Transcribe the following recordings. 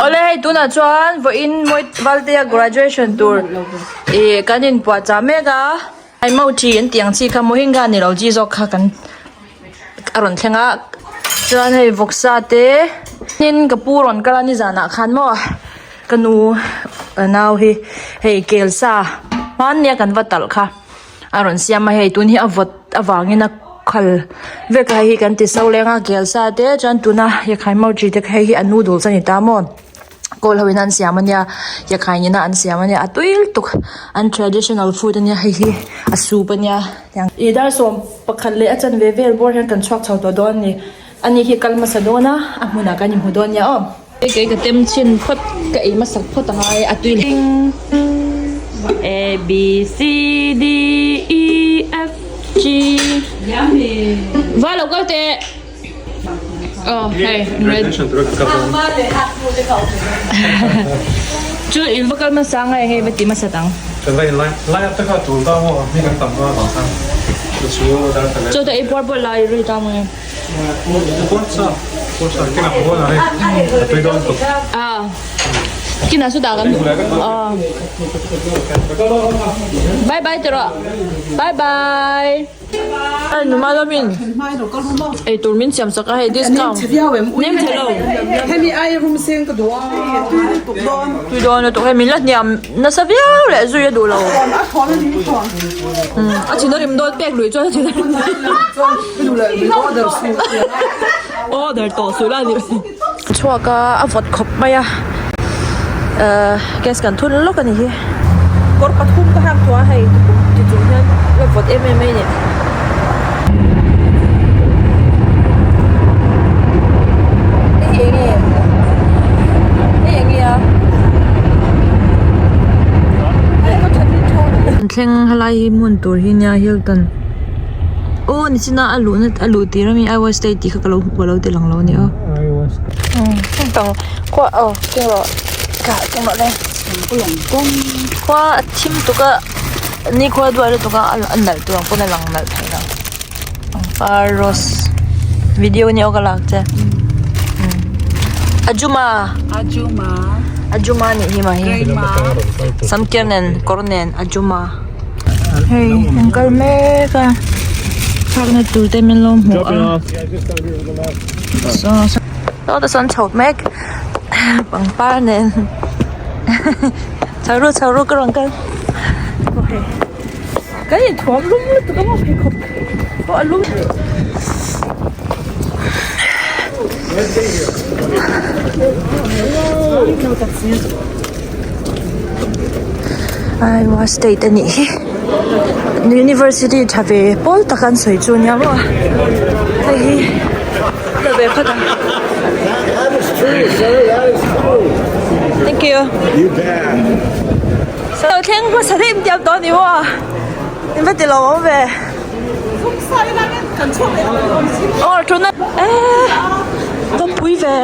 Awle hei tunah chuan vawiin mawi Valtea graduation tur ih kan inpuahchah mek a Emoji an tih ang chi kha mohinga ni lo chi zawk kha kan a rawn thleng a chuan hei vawksa te tin ka pu rawn kal a nizanah khan maw ka nu nau hi hei kelsa hmannia kan va talh kha. A rawn siam a hei tun hi a vawt avangin a khal vek a hei hi kan ti so leng a kel sa te chuan tuna yakhai mochi te kha hei hi a noodles a ni ta maw kawl ho in an siam a nia yakhai nena an siam a nia a tui lutuk an traditional food a nia hei hi a soup a nia ih dar 11 leh a chanve vel bawr hian kan chhuak chho tawh dawn a ni ani hi kal hmasa dawn a a hmunah kan inhmu dawn nia aw. Hei kei ka tem chhin phawt ka ei hmasak phawt a ngai a tui A B C D E F G Va lo kal teh aw hei chu in va kal hmasa ngai hei va ti hmasa tang chaw te ei puar pawh lai ri ta maw Kinah sawtah kan bye bye tawh rawh bye bye numa lawmin eitur min siam sak a hei discount nem thei lo tui dawn lutuk hei min la hniam nasa viau leh zui a duh lo a thin a rim dawn pek lui chuan a thin a rim Order tawh suh la ni. Chhuak a a vawt khawp mai a ehh gas kan thun lawk a ni hi. Kawr pathum ka hak tawh a hei ti chung hian la vawt em em mai a ni. Hei hi enge hei enge a Thleng helai hi hmun tur hi nia Hilton. Aw nichina a luhna a luh tir ami Iowa state tih kha ka lo ka lo ti lang lo a ni aw. Tang khua aw keng rawh ka keng rawh le khua a thim tuk a nikhua duai lutuk a a nalh tur ang pawn a lang nalh thei lo pangpar rose video ni aw ka lak che ajuma ajuma ajuma nih hi mah hi samkir nen kawr nen ajuma. Hei an kal mek a thlakna tur te min lo hmuh a saw saw te sawn chho mek pangpar nen chho ru chho ru ka rawn kal kan inthuam lum lutuk a maw pheikhawk pawh a lum. Iowa state a nih hi university tha ve pawl tak an sawi chu nia maw hei hi la ve phawt ang thank you lo thleng hmasa daih em tiang tawh a ni maw in va ti lo awm ve aw tuna eee kawngpui ve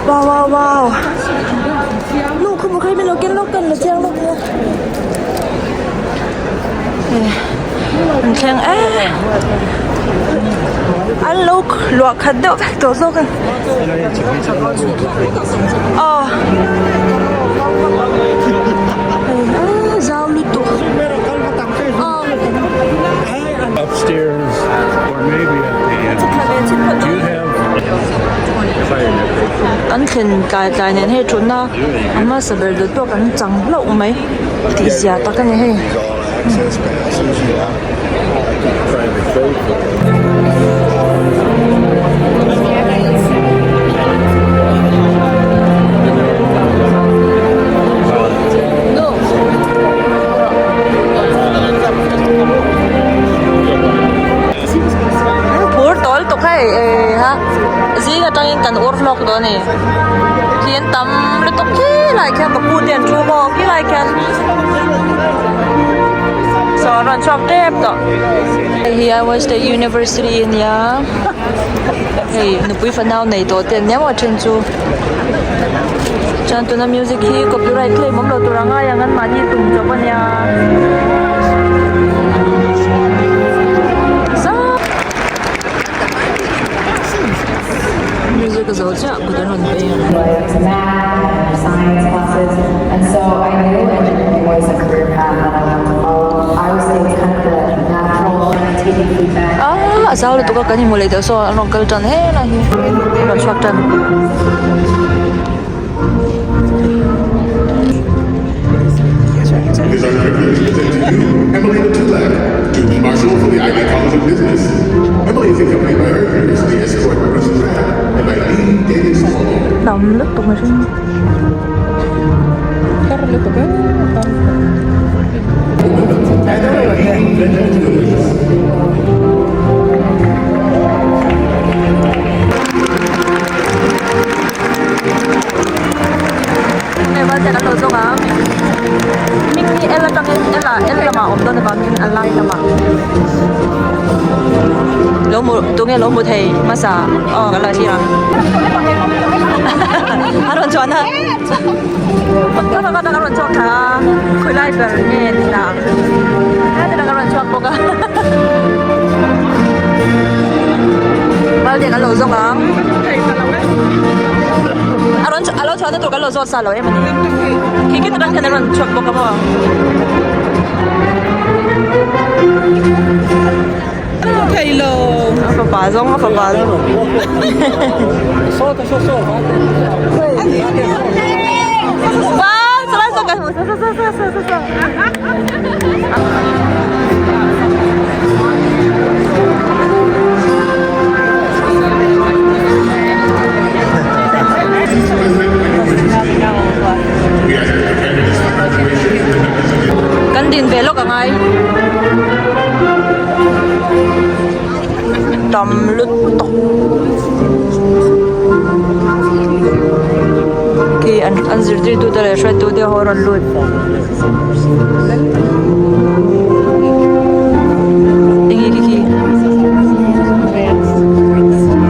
wow wow wow nu khaw kha min lo ken lawk kan la chiang lawk nia an thleng eee an lo luah khat deuh vek tawh zawk a aw zau lutuk aw. Kan thlen tlai tlai nen hei thutna a hmasa ber deuh pawh kan chang hlauh mai tih zia tak a ni hei. Phur tawl tuk hei eh ha zing atangin kan ur hlawk dawn a ni khi an tam lutuk khi lai khian ka pu te an thu maw khi lai khian saw an rawn chhuak tep tawh hei hi Iowa State University a nia hei nupui fanau nei tawh te an nia maw a then chu. Chuan tuna music hi copyright claim awm lo tur a ngai ang an mahni tum chawp a nia music a zo chiah kut an rawn peng. zau lutuk a kan inhmu leh tawh saw an rawn kal tan helai hi an rawn chhuak tan. It is our privilege to present to you Emily Matulak, Student Marshal for the Ivy College of Business. Emily is accompanied by her university escort, Bruce Pratt, and by Dean David Swallow. Tam lutuk mihring. Hei val te kan lo zawng a hming hi L atangin L ah L lamah a awm dawn avangin a lai lamah lo hmu tunge lo hmu thei hmasa aw kan lo thlir ang a rawn chuan a a rawn chhuak thla a khawilai ber nge ni ta ang helai te a rawn chhuak bawk a val te kan lo zawng ang. A rawn a lo chhuahna tur kan lo zawt sa lo em a ni. Khi khi takah khian a rawn chhuak bawk a maw. A fapa zawng a fapa zawng. Wow, saw saw kan hmu saw saw saw saw saw saw. Kan din ve lawk angai tam lutuk khi an an zirtirtu te leh hruaitu te ho rawn lut. Enge khi khi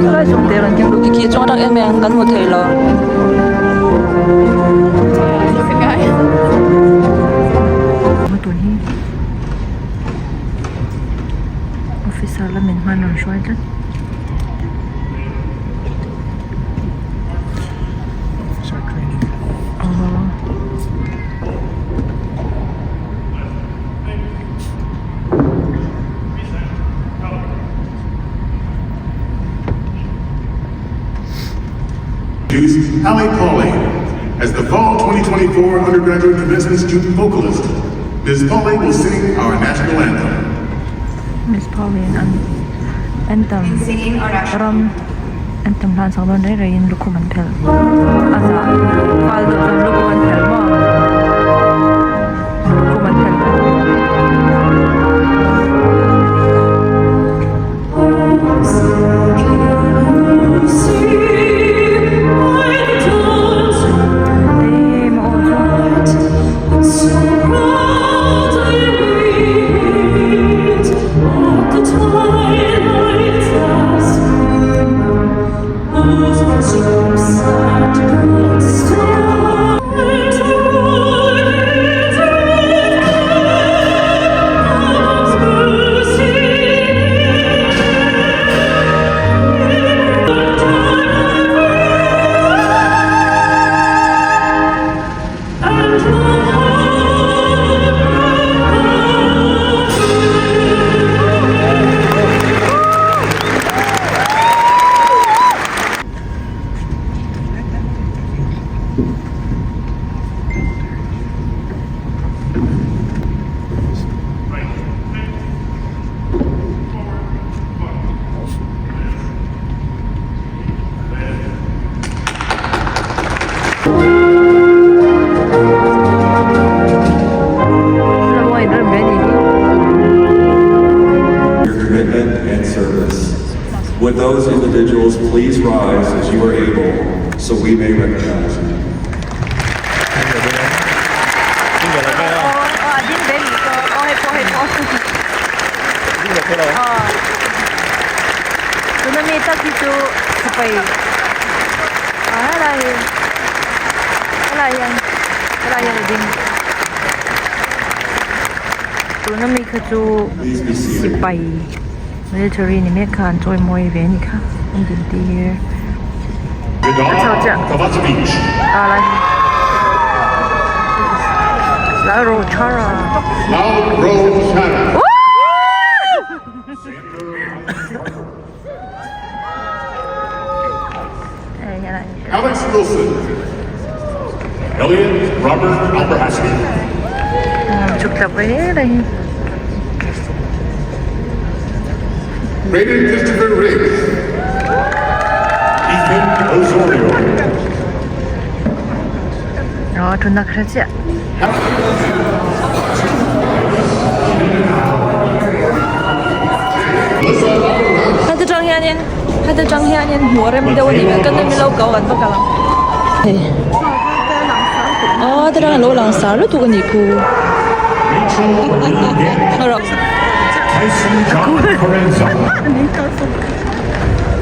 helai chung te rawn keng lut khi khi chuang tak em em kan hmu thei lo. Officer lamin hman rawn hruai tlat. Introduce Allie Pauley as the Fall 2024 Undergraduate Commencement Student Vocalist. Ms. Pauley will sing our national anthem. Miss Pauley an anthem ram anthem hlan sak dawn rei reiin lukhum an phelh a zah fal deuh chuan lukhum an phelh maw lukhum an phelh Your commitment and service. Would those individuals please rise as you are able so we may recognize you? Tuna mi tak hi chu sipai ah helai hi helai hian helai hian a ding tuna mi kha chu sipai military ni mek kha an chawi mawi ve a ni kha an din tir a chho chiah ah lai hi Lalrochara. Wilson. Elliot Robert Alberhasky. Chhuk thla ve reng. Braden Christopher Riggs. Ethan Osorio. Aw thutna ka hre chiah. Heta tang hianin heta tang hianin hmuh a rem deuh a ni ka nu milo ko an va kal ang. Aw heta tang alo lang sar lutuk a nih khu. Tyson John Carenza.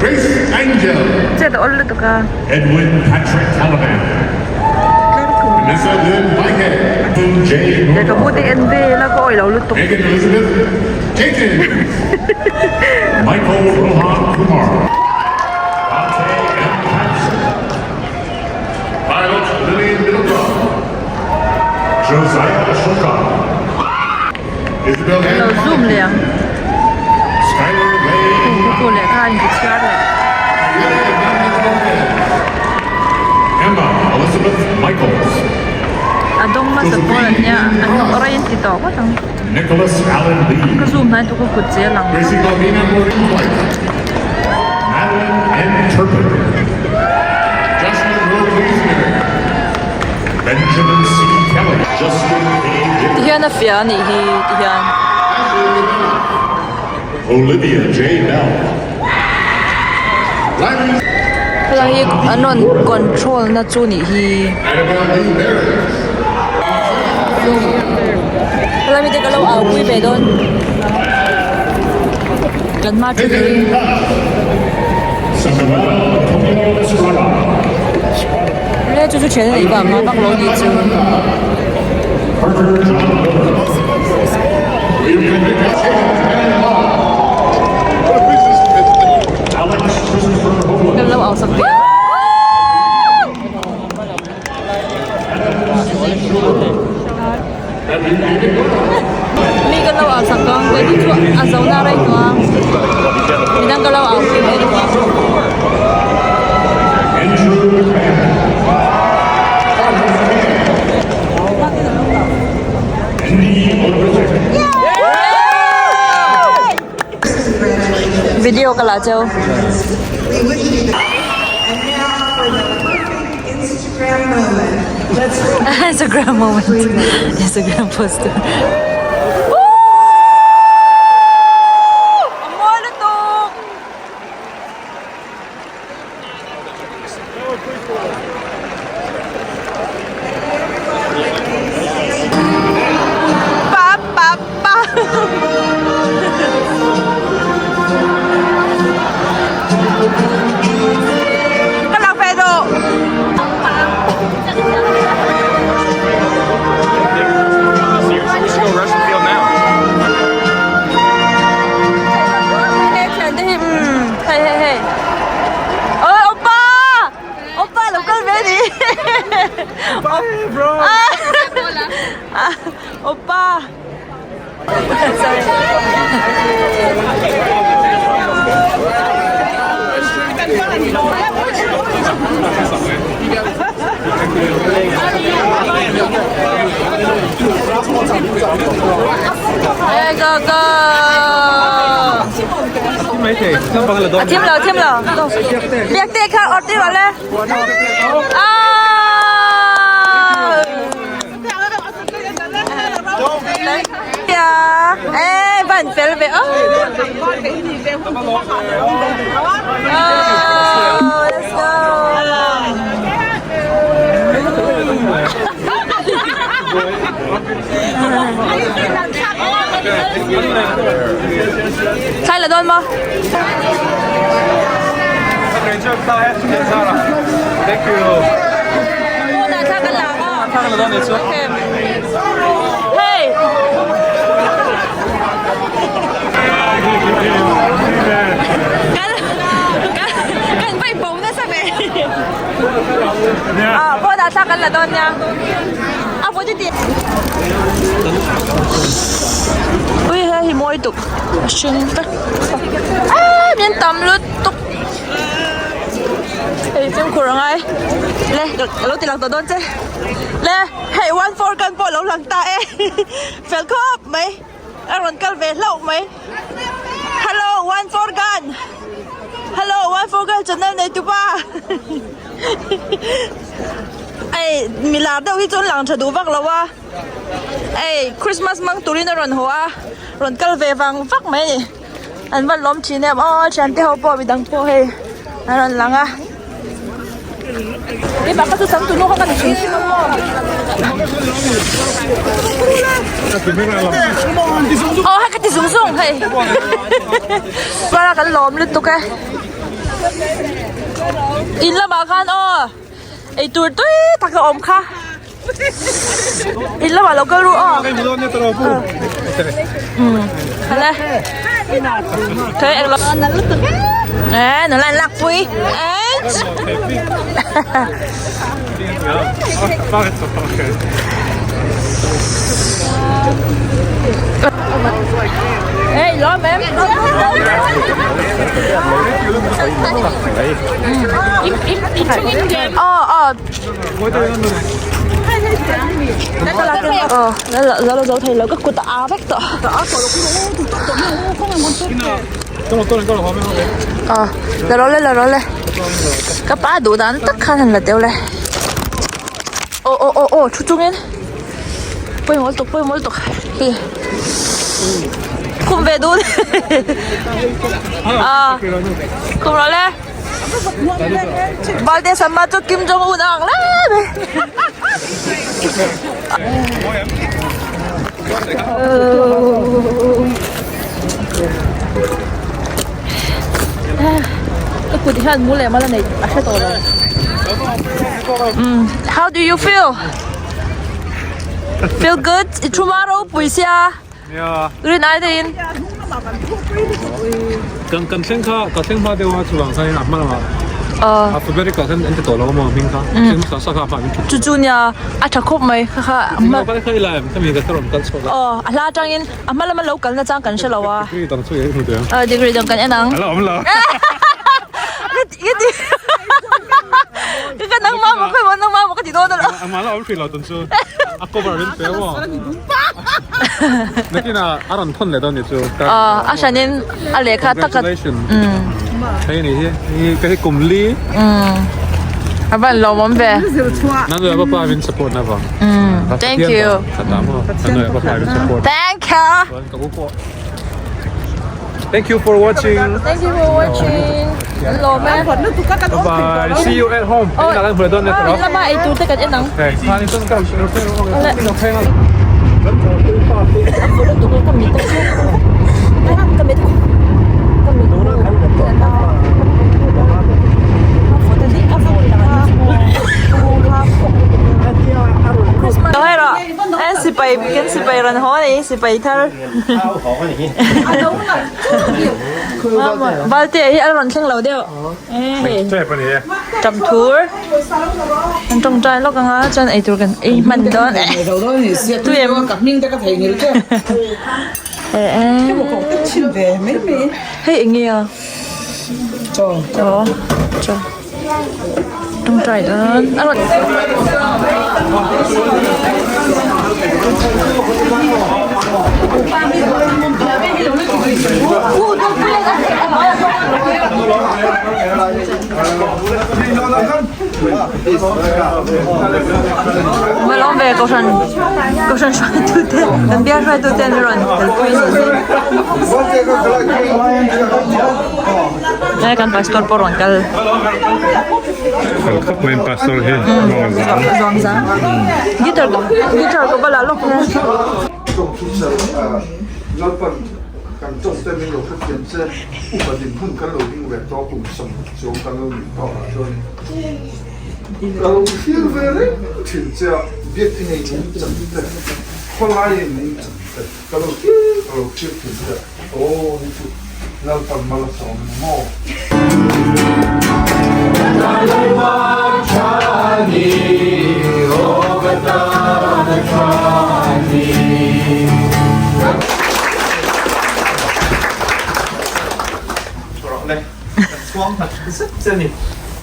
Grace Angel. Chet a awl lutuk a. Edwin Patrick Calaban. Vanessa Lynn Whitehead. J. Lehkhabu te en vel a ka awih lo lutuk. Megan Elizabeth Jenkins. Michael Rohan Kumar. Dante M. Patterson. Violet Lillian Middlecroft. Josiah Ashoka. Isabel Lo Ann zoom leh ang. Skylar Ray Khu lehkha a inti chhiar leh. Emma Elizabeth Michaels. A dawng hmasa pawl an nia an rawng in ti tawh ngawt ang. Nicholas Allen Lee. Ka zoom hnai tuk a kut che a lang. Gracie Balbina Maureen White. Madeline N. Turpin. Joshua Rose Wiesner. Benjamin C. Kelly. Justin A. Ti hian a fiah a nih hi ti hian. Olivia J. Bell. Riley Helai hi an rawn control na chu nih hi. Annabelle Lee Barron. Helai mite ka lo au pui ve dawn. Kan hma thu hi. Samuel Antonio Estrada. Le chu chu thian a neih vang a vak lo nih chu. Parker John Wilkins. William Alex Christopher Hoagland. Kan lo au sak ve. Mi kan lo au sak dawn ka ni chu a zo na rei tawh a midang ka lo au pui ve tawh a. Andrew McMahon. Andy Odrick. Video ka la cheu. We wish you the And now for the perfect Instagram moment. Let's Instagram moment. Instagram poster. A mawi lutuk. Pa pa pa. Ka lang ve dawh. Let's go rush the field now. Hei thian te hi umm hei hei hei ôi oppa oppa lo kal ve ni Bro. oppa sorry Hey, go go A thiam lo thiam lo biak te kha or ti rawh le ah ya eh van fel ve oh oh let's go Thlai la dawn maw? Thank you. Hmunah thla kan la maw? Okay. Hey! Kan kan vai bo nasa ve. Ah, pawnah thla kan la dawn nia. A vawi ti ti. Ui he hi mawi tuk. A hring vek. Ah, min tam lutuk. Hei fimkhur a ngai. Le ka lo ti lang tawh dawn che. Le hei one four kan pawh lo lang ta e. Fel khawp mai. A rawn kal ve hlauh mai. Hello one four gun. Hello one four gun channel nei tu pa. Ei milar deuh hi chuan lang tha duh vak lo a. Ei Christmas hmang turin a rawn haw a. Rawn kal ve vang vak mai a ni. An va lawm thin em aw thiante ho pawh midang pawh hei an rawn lang a. Keimah kha chu changtunu kha ka ni hrim hrim a maw. Aw hei ka ti zung zung hei. Para kan lawm lutuk e. In lamah khan aw eitur tui tak a awm kha. In lamah lo kal ru aw. Hala. Thế em lo. Ê, nó lại lạc pui. Ê. Ê, lo em. Ờ ờ. Aw la zo thei lo ka kut a aa vek tawh aw la rawh le la rawh le ka pa duh dan tak khan han la deuh le aw aw aw aw thu chungin pawimawh lutuk pawimawh lutuk hi khum ve dun a khum rawh le. Valte sama chu Kim Jong Un a ang le mai. Ka kut hian mu leh mal a nei a hre tawh lo. How do you feel? Feel good? I thu ma ropui sia. Rin ai deuhin. Kan kan thleng kha ka thleng hma deuh a chuvang khan a hma lamah alphabetical khan an ti tawh lo maw hming kha thleng hmasa sa kha a hma min thut. Chu chu nia a tha khawp mai kha kha a hma. Kha kha i la em ka mi ka rawn kal chhuak a. Aw a hla atangin a hma lama lo kal na chang kan hre lo a. Degree dang chu i hmu teh ang. Aw degree dang kan en ang. A la awm lo. Ka nangmah maw khawi maw nangmah maw ka ti dawn alawm. A mah la awm hrih lo tun chu a cover in pe maw. Nakin ah a rawn thawn leh dawn ni chu. A hranin a lehkha tak Congratulations. Hei ni hi hi ka hi kum li. A van lawmawm ve. Nan pa pa min support na vang. Thank you. Nan pa pa min support. Thank you. Thank you for watching. Thank you for watching. Lawm e. Bye bye. See you at home. Oh, in lama ei tur te kan en ang. Sipai kan sipai ran haw a ni sipai thar. Valte hi a rawn thleng lo deuh tam thur an tawngtai lawk anga chuan eitur kan ei hman dawn tui em hei eng nge a chaw chaw tawngtai dawn a rawn Hma lawm ve kohhran kohhran hruaitu te kan bial hruaitu te an rawn kalpui a ni he kan pastor pawh rawn kal Pastor hi zawng zang guitar guitar ka bulah lawk nia.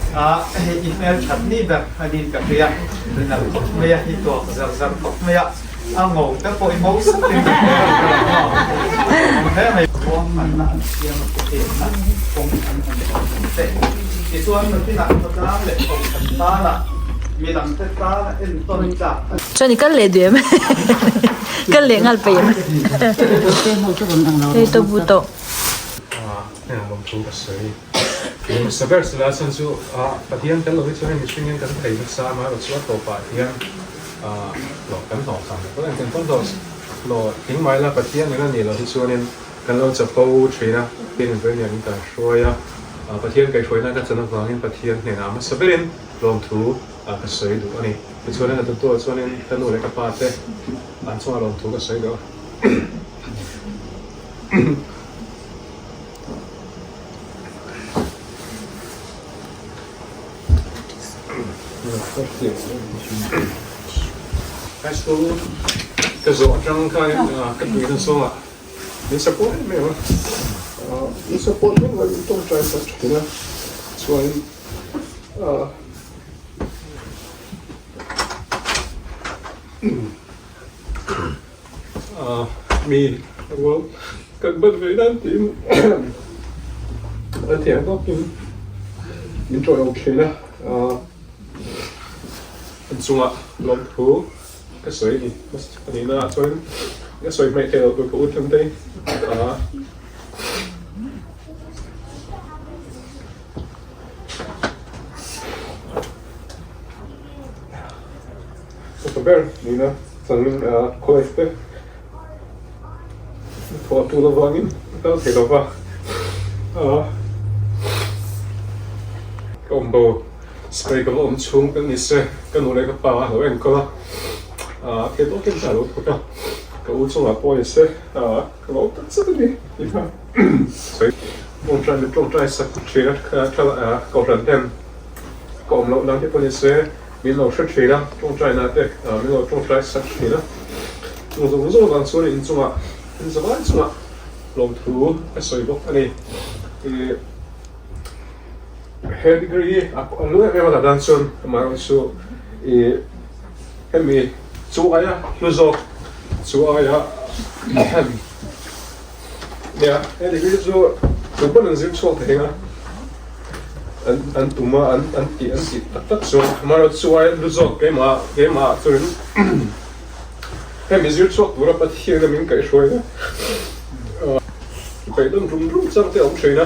Hei i hmel that ni ber a niin ka hria. I nalh khawp mai a, i tuak zar zar khawp mai a, a ngo te pawh i ngo sap in ka hria a ni maw? Awm hle mai. Ruahmanna an siam a pekna kawng an awm tawh ang che. Tichuan nakinah khawtlang leh kohhran tana midangte tana entawn tlak a. Chuan i kal leh duh em? Kal leh nghal peih em? Hei to bu tawh. Lawmthu ka sawi. Hmasa ber sila chhan chu Pathian tel lovin chuan mihring hian kan thei nasa a, amaherawhchu chu a tawpah hian hlawh kan hlawh chang ta em kan hlawh hlawh tling mai la Pathian eng a nih loh hi chuanin kan lo chapo thin a, Pathian in vawiin min kaihruai a, Pathian kaihhruaina ka chan avangin Pathian hnenah hmasa berin lawmthu ka sawi duh a ni. Tichuanin a tutuah chuanin ka nu leh ka pa te an chungah lawmthu ka sawi duh a. High school ka zawh atang khan ka tuina zawngah min support em em a, min support em em a min tawngtai sak thin a, chuanin Mi rual kan ban ve nan tiin an thiam tawkin min tawih awm thin a, an chungah lawmthu ka sawi a ni a nihna ah chuan ka sawi hmaih theih loh tur ka u Thantei a. Upa ber nihna changin college te thawh a tul avangin a kal thei lova, ka awm bo spray ka va awm chhung ka ni se ka nu leh ka pa a lo enkawl a, thei tawkin ka lo thawk a, ka u chungah pawh ni se ka lo awm tak zet a ni tih kha sawi tawngtai leh tawngtai sak thin a kohhran ten ka awm loh nan te pawh ni se. Min lo hre thin a, tawngtaina te min lo tawngtai sak thin a. Chung zawng zawng vang chuan in chungah, in zavai chungah lawmthu ka sawi bawk a ni. Ih he degree hi a lu em em a dan chuan amaherawhchu ih hemi chu aia hlu zawk chu aia Nia, he degree chu tu pawn an zir chhuak thei a, an an tum a, an an tih an tih tak tak chuan amaherawh chu ai lu zawk keimah keimah chuan hemi zir chhuak tura Pathian a min kaihhruai a, peih dawn rum rum chang te a awm thin a,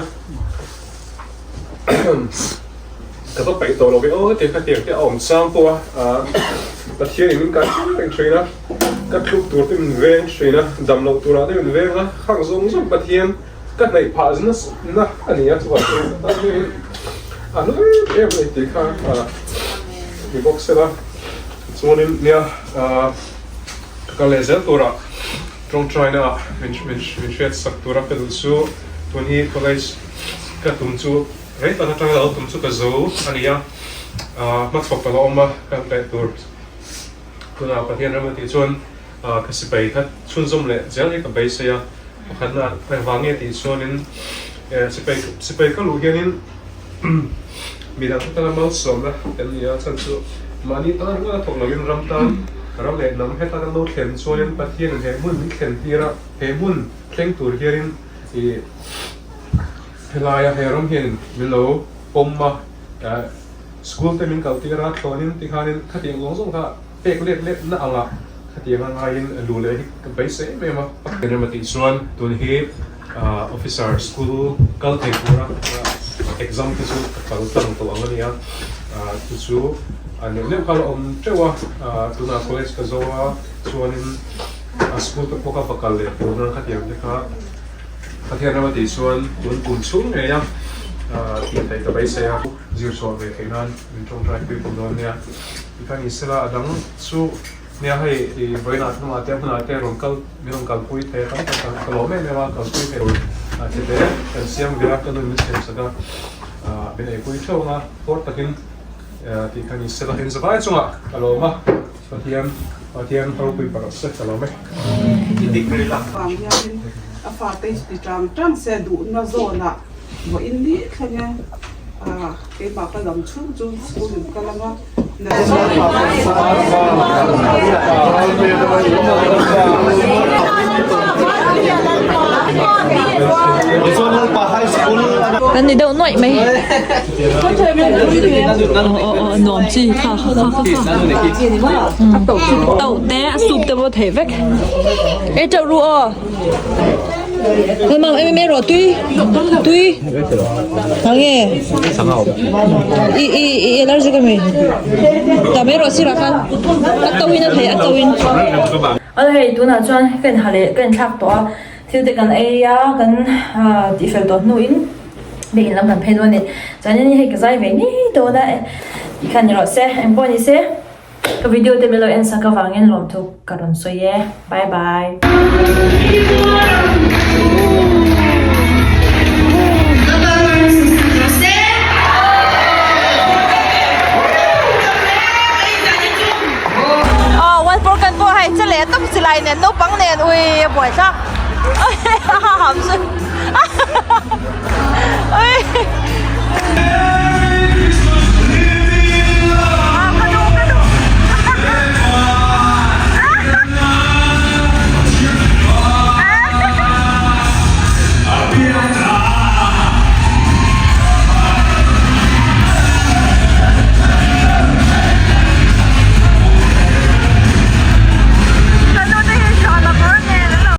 ka va peih tawh lo ve aw hetiang hetiang te a awm chang pawh a, Pathian in min kaihhruai reng thin a. Ka thluk tur te min veng thin a, dam loh turah te min veng a, khang zawng zawng Pathian ka hnaih phah na a ni a, chuvang chuan ka tan hian a hlu em em a ni tih kha ni bawk se la. Chuanin nia ka kal leh zel turah tawngtaina ah min hriat sak tura ka duh chu tun hi college ka tum chu rei tak atanga lo tum chu ka zo a ni a, hmachhawp ka la awm a, ka leh tur. Tunah Pathian ram a tih chuan ka sipai kha chhunzawm leh zel hi ka beisei a, pakhatna engvang nge tih chuanin sipai sipai ka luh hianin midang te tana malsawmna kan ni a, chhan chu mahni tan ringawt a thawk lovin ram tan ram leh hnam heta kan lo thlen chuanin Pathianin he hmun min thlen tir a, he hmun thleng tur hianin ih helaia he ram hianin min lo pawm a. School te min kal tir a, thlawnin tikhanin khatiang zawng zawng kha pek let let na anga khatiang a ngaiin lu leh hi ka beisei em em a. Rem a tih chuan tun hi officer school kal thei tura exam te chu ka kal tlang tawh ang a nia, chu chu a neuh neuh kha la awm teuh a, tunah college ka zo a chuanin school te pawh ka va kal leh tur a khatiang te kha. Pathian ram a tih chuan tun kum chhung ngei a tih theih ka beisei a, zir chhuah ve theih nan min tawngtai pui bawk dawn nia. Tikhan ni sela a dang chu nia hei i vawiinah hnungah te hmunah te rawn kal min rawn kalpui thei a tam tak ka lawm em em a, kalpui thei tur che te kan siam ve a, ka nun min siam sak a, min eipui theuh ang a, pawr takin tikhan ni sela inzavai chungah ka lawm a. Pathian Pathian ropui parh se ka lawm e. Vang hianin a fate hi ti tang tang se duhna zawnah vawiin ni thleng e. Keimah ka dam chhung chu school in kal anga. Kan ni deuh nuaih mai. Nuam chi kha kha kha kha tauh te a soup te pawh theih vek. Ei teuh ru aw. Kan mang em em rawh tui tui ang nge i i i allergic ami ta mai rawh sirah khan a to in a thei a to in. Awle hei tunah chuan ka in ha leh ka in thlak tawh a thil te kan ei a kan tihfel tawh hnuin biakinn lam kan phei dawn a ni chuanin hei ka zai ve ngei dawn a tikhan ni rawh se engpawh ni se. Ka video te milo en sak avangin lawmthu ka rawn sawi e. Bye bye. Aw one four kan pawh hei che leh tawp silai nen naupang nen ui a buai thlak. Ui.